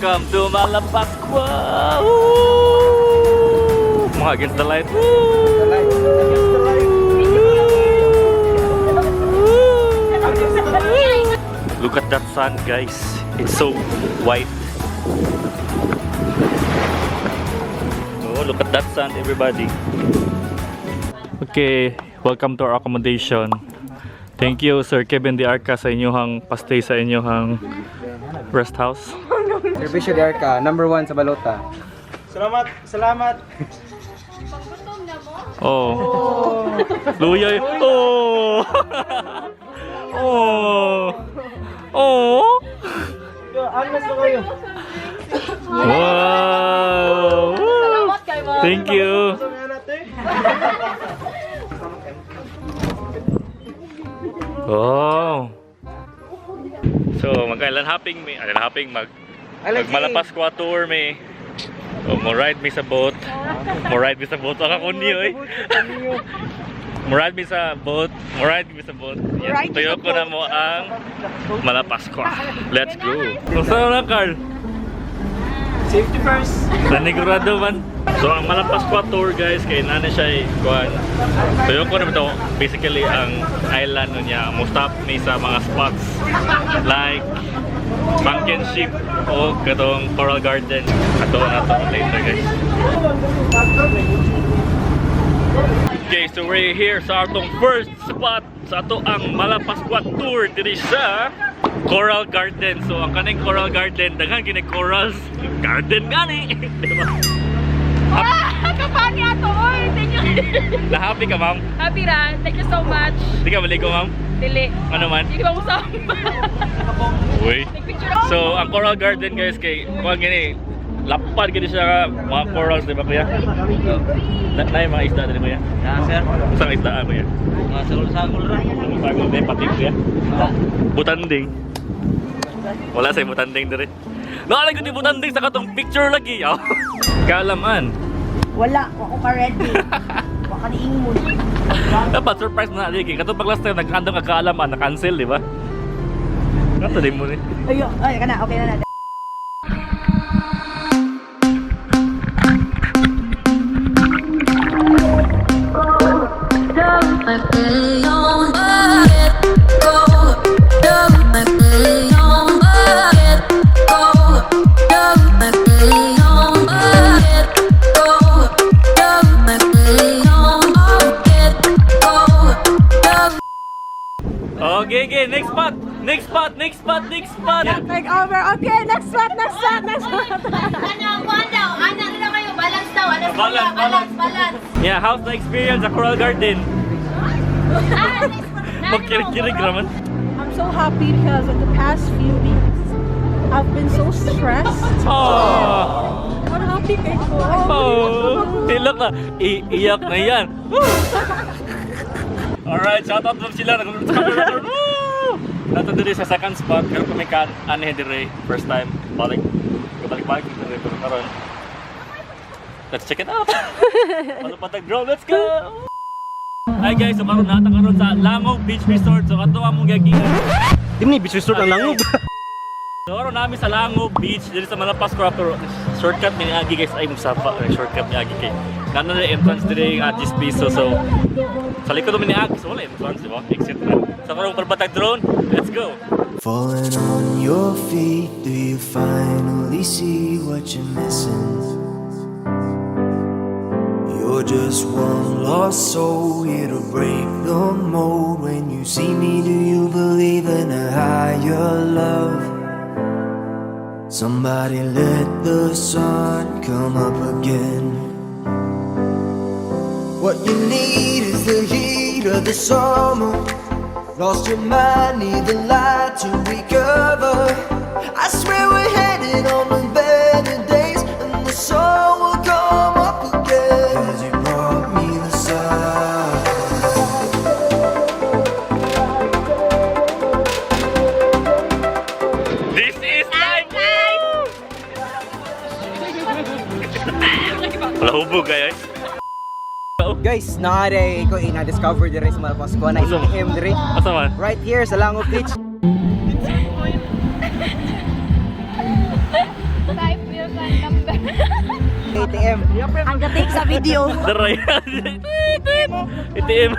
Welcome to Malapascua! Woo! Mga against the light. Woo! Look at that sun, guys. It's so white. Oh, look at that sun, everybody. Okay, welcome to our accommodation. Thank you, Sir Kevin De Arca, sa inyong pastay sa inyong rest house. Servisyo de Arca, number one sa Balota. Salamat, salamat. Oh. Luya. Oh. Oh. Oh. Angas na kayo. Wow. Salamat kay mo. Thank you. Oh. So, mag-island hopping mi, island hopping mag Malapascua tour mi. Oh, mo ride mi sa boat. Mo ride mi sa boat. Aka kundi oy. Mo ride mi sa boat. Mo ride mi sa boat. Yan, tuyo ko na mo ang Malapascua. Let's go. Kumusta na, Carl? Safety first. Nanigurado man. So ang Malapascua tour, guys, kay nana siya eh, kuan. Tuyo ko na ito basically ang island nun niya. Mo stop ni sa mga spots like Sunken Ship o katong Coral Garden. Ato na to later, guys. Okay, so we're here sa atong first spot sa ato ang Malapascua tour diri sa Coral Garden. So ang kaning Coral Garden, daghan gini corals garden gani. Di ba? Ah, kapani ato oy. Thank you. Na happy ka, ma'am? Happy ra. Thank you so much. Di ka maligo, ma'am? Dili. Ano man? Hindi ba usap? Uy. Nagpicture ako. So ang Coral Garden, guys, kay kuan gini lapad gini siya nga mga corals, di ba, kuya? Na, na yung mga isda dili, kuya? Na, sir. Usang isda ah, kuya? Mga sagol-sagol ra. Sagol din pati, kuya. Butanding. Wala sa butanding dire. Naalala ko di butanding sa katong picture lagi. Oh. Kalaman. Wala, wako ka ready. Waka ni ingon. Dapat surprise na lagi. Katong pag last time nag-andam ka kaalaman, na-cancel, di ba? Kato din mo ni. Ayo, ay kana, okay na na. Okay. Next spot. Next spot, next spot, next spot. Take over. Okay, next spot, next spot, next spot. Ano, kuan daw. Ana nila kayo. Balance daw. Alas Balance, balance, balance. Yeah, how's the experience sa Coral Garden? Ah, Magkirig-kirig raman. I'm so happy because in the past few weeks, I've been so stressed. Oh. I'm happy kay ko. Oh, tilok na. Iiyak na yan. Woo! Alright, shout out sila. Woo! Nato diri sa second spot. Pero kami kan anhe diri first time. Balik balik balik diri pero karon. Let's check it out. Palupatag drone, let's go. Hi guys, so karon nata karon sa Langog Beach Resort. So ato among gigian. Di ni beach resort ang Langog. So karon nami sa Langog Beach diri sa Malapascua, pero shortcut mi niagi, guys, ay musapa shortcut ni agi kay kana na entrance diri nga 10 piso, so sa likod mi niagi, so wala entrance, di ba? Exit na. So karon palbatag drone, let's go. Falling on your feet, do you finally see what you're missing? You're just one lost soul here to break the mold. When you see me, do you believe in a higher love? Somebody let the sun come up again. What you need is the heat of the summer. Lost your mind, need the light to recover. I swear we're headed on to better days, and the sun will come up again. 'Cause you brought me the sun. This is life. Wala hubog kayo eh. Guys, naare ko ina-discover dire sa Malapascua na Asa? ATM dire. Asa man? Right here sa Langog Beach. ATM. Ang gatik sa video. Daray. ATM.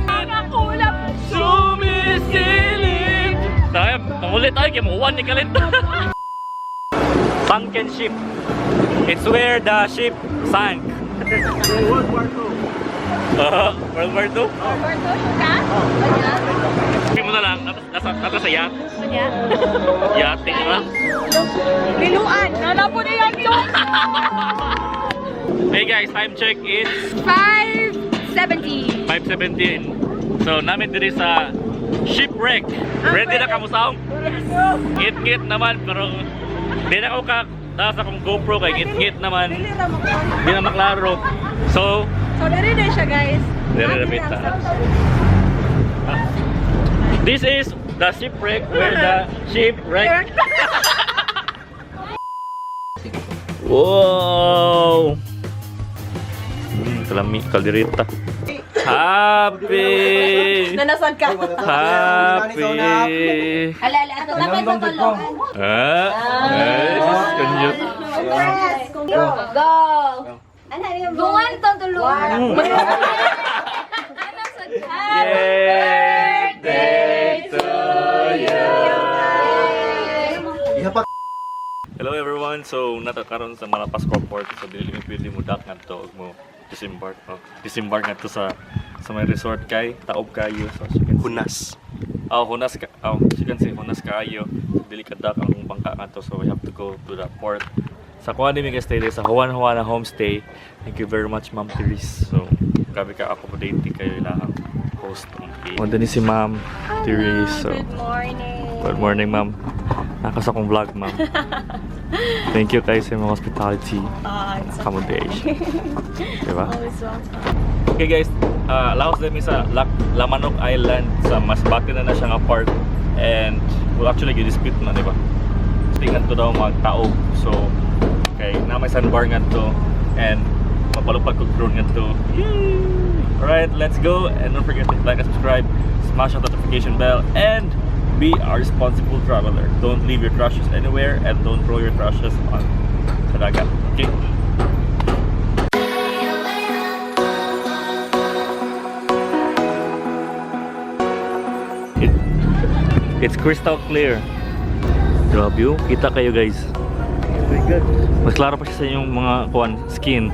Ang kulap. Sumisilip. Tayo, pangulit tayo kay mo ni kalit. Sunken ship. It's where the ship sank. World War II. World War II? Roberto, ka? Sabi mo na lang, nasa sa yacht. Kanya? Yate na. Liluan. Nalapo na yan to. Hey guys, time check is 5:70. 5:17. So namin diri sa shipwreck. Ready na kamo saong? Ngit-ngit naman pero di na ako ka taas akong GoPro kay ngit-ngit naman. Dili ra mo Di na maklaro. So, So diri na siya, guys. Diri na bita. This is the shipwreck where the shipwreck. Wow! Kalami, kaldereta. Happy! Nanasan ka. Happy! Ala, ala, ato tapay sa tulong. Ah! Ay, sus, kanyot. Go! Bungan tong tulungan. Birthday to you! Hello everyone. So natakaron sa Malapascua Port. So dili mi pwede mo dak ngadto ug mo disembark. Oh, disembark ngadto sa may resort kay taob kayo. So as you can see. Hunas. Oh, hunas ka. Oh, as you can see, hunas kaayo. So, dili ka dak ang bangka ngadto. So we have to go to the port. Sa kuha ni mi stay sa Juan Juana Homestay. Thank you very much, Ma'am Therese. So grabe ka accommodating kayo ilahang host. Okay. Wanda ni si Ma'am Therese. So, Good morning. Good morning, ma'am. Nakas akong vlog, ma'am. Thank you kayo sa mga hospitality Ah, it's accommodation. Diba? always welcome. Okay guys, laos din mi sa Lamanok Island sa Masbate na na siya nga part and well actually dispute na, di ba? Tingnan to daw magtaob. So kay na may sandbar ngadto and mapalupad kog drone ngadto. Yay! Alright, let's go and don't forget to like and subscribe, smash the notification bell and be a responsible traveler. Don't leave your trashes anywhere and don't throw your trashes on sa dagat. Okay? It's crystal clear. Grabe oh. Kita kayo, guys. Oh my God. Mas klaro pa siya sa inyong mga kuan skin.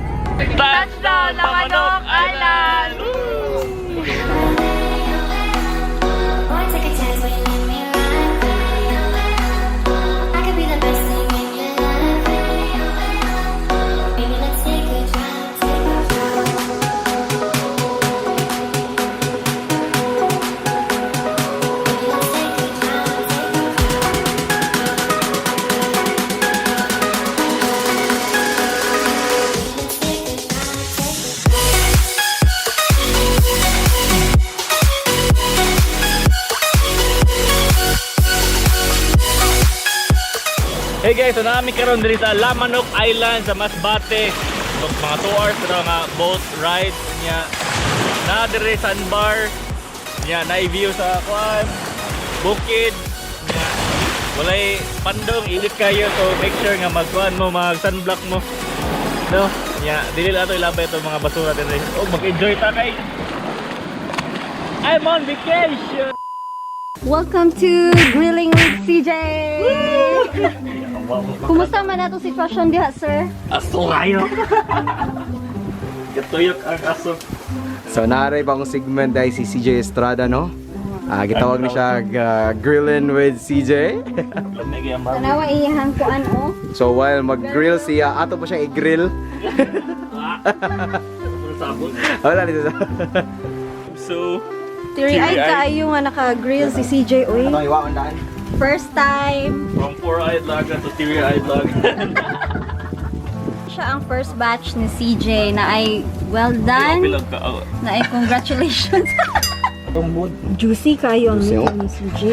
Touchdown, Lamanok Island! Wanna take a chance, will you let me ride? I could be the best thing in your life. Baby, let's take a drive, take a drive. Baby, let's take a drive, take a drive. Baby, let's take a drive, take a drive. Hey guys, so namin karon diri sa Lamanok Island sa Masbate. So, mga 2 hours na nga boat ride niya. Na diri sandbar niya na view sa kuan bukid niya. Walay pandong init kayo so make sure nga magkuan mo mag sunblock mo. No, niya dili lang ato ilabay itong mga basura diri. Oh, mag-enjoy ta kay I'm on vacation. Welcome to Grilling with CJ! Kumusta man atong sitwasyon diha, sir? Aso kayo. Katuyok ang aso. So naaray bagong segment dahil si CJ Estrada, no? Ah, gitawag ni siya Grillin' with CJ. Lamig ang barbecue. Tanawa iyahang kuan oh. So while mag-grill siya, ato po siyang i-grill. Sabon. Wala dito sa. So, Teary-eyed kaayo nga naka-grill si CJ oy. Ano iwaon daan? First time. From four-eyed lagan to teary-eyed lagan. Siya ang first batch ni CJ na ay well done, Bilag ka. Oh. na ay congratulations. Juicy kayo ang Juicy, meat oh. ni CJ.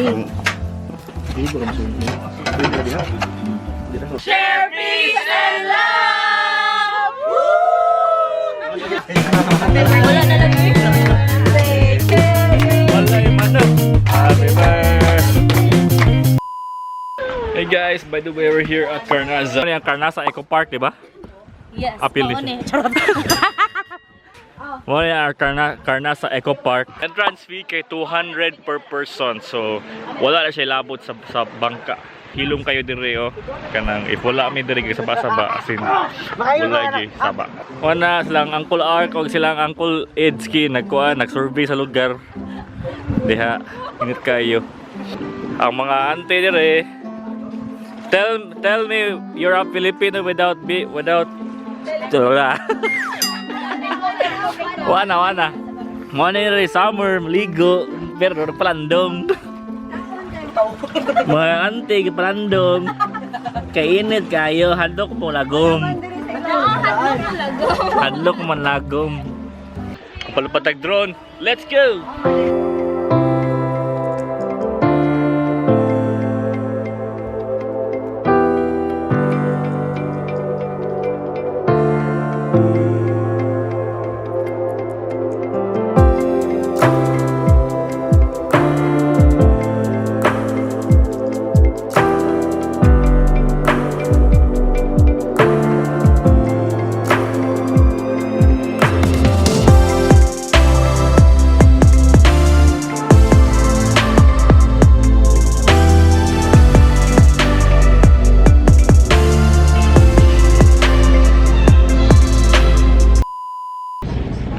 Share peace and love! Wala na lang eh. Walay manok. Happy birthday. Hey guys, by the way, we're here at Carnaza. Ano yung Carnaza Eco Park, di ba? Yes. Apil ni mao siya. ni. Charot. Mo ni ang Carnasa Eco Park. Entrance fee kay 200 per person. So wala na siya labot sa bangka. Hilom kayo diri oh. Kanang if wala mi diri kay saba-saba as in wala gyud saba. Wala silang Uncle Ark og silang Uncle Edski nagkuan nagsurvey sa lugar. Diha ingat kayo. Ang mga ante dire, tell me you're a Filipino without be without wala. Wana, wana. Mo na rin summer, maligo, pero palandong. Mga ante, palandong. Kainit kayo, hadlok mo lagom. Hadlok man lagom. Kapalupatag drone, let's go!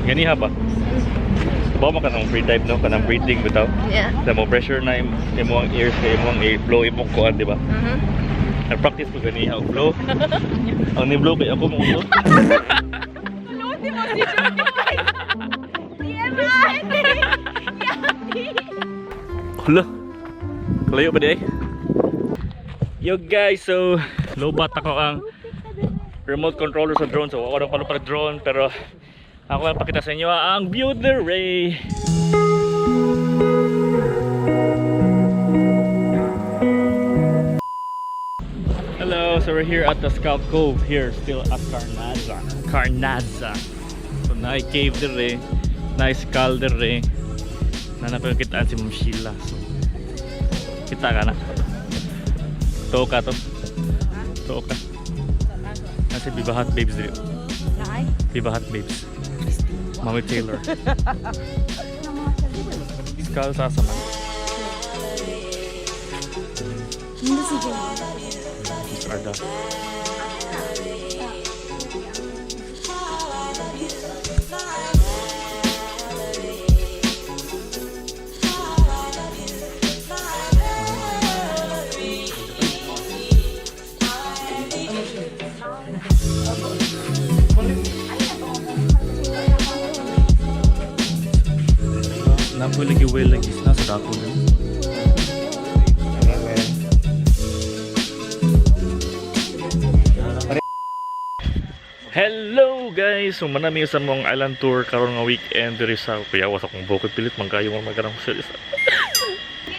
Ganiha ba? Ba mo ka ng free dive no, kanang breathing bitaw. Yeah. Na mo pressure na imo ang ears kay imo ang air blow imong kuan, di ba? Mhm. Nag-practice ko ganiha og blow. Ang ni blow kay ako mo ulo. Hala. Kalayo pa di ay. Yo guys, so lobat ako ang remote controller sa drone. So ako na pala drone pero ako lang pakita sa inyo ang view the ray. Hello, so we're here at the Scout Cove here, still at Carnaza. Carnaza. So nice cave dire, nice skull dire. Na napakitaan si Ma'am Sheila. So kita ka na. Tuo ka to. Tuo ka. Nasa Viva Hot Babes dire. Viva Hot Babes. Mami Taylor. Skull sa man. Arda. Napoy lagi whale lagi nasa dako na. Hello guys! So manami sa mong island tour karon nga weekend diri sa Kuyawa sa akong bukid pilit man kayo mga magarang sa.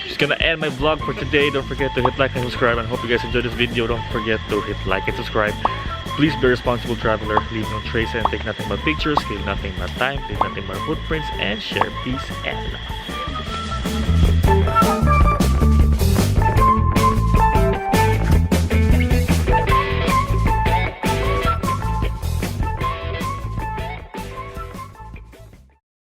Just gonna end my vlog for today. Don't forget to hit like and subscribe, and hope you guys enjoyed this video. Don't forget to hit like and subscribe. Please be a responsible traveler. Leave no trace and take nothing but pictures. Leave nothing but time. Leave nothing but footprints. And share peace and love.